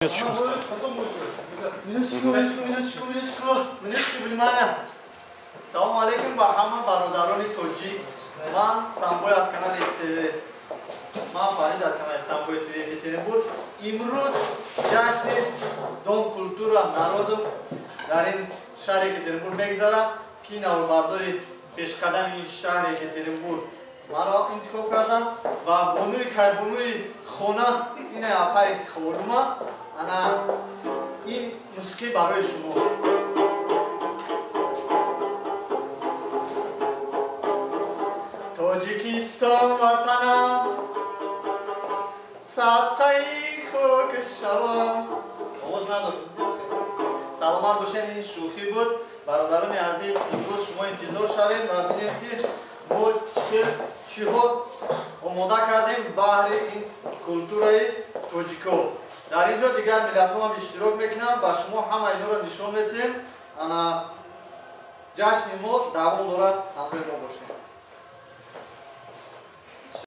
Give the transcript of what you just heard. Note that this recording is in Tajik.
Минуточку. Минуточку, минуточку, минуточку, минуточку, минуточку, внимание. Салом алейкум ба ҳама бародарони тоҷик. Ман Самбой аз канали ман Фарид аз канали Самбой ТВ Екатеринбург. Имрӯз ҷашни Дом культура народов дар ин шаҳри Екатеринбург мегзарад, ки наворбардори пешқадами ин шаҳри Екатеринбург маро интихоб карданд ва бонуи кайбонуи хона ина апаи хонума. Ана ин мусиқӣ барои шумо. Тоҷикистон ватанам, садқаи хок шавам. Овоз надорем. Саломат бошед, ин шӯхӣ буд. Бародарони азиз, имрӯз шумо интизор шавед ва бинед, ки мо чиҳо омода кардем баҳри ин культураи тоҷико. Дар ин ҷо дигар миллатҳо ҳам иштирок мекунанд ва шумо ҳама инҳоро нишон медиҳем. Ана ҷашни мо давом дорад, ҳамроҳи мо бошед.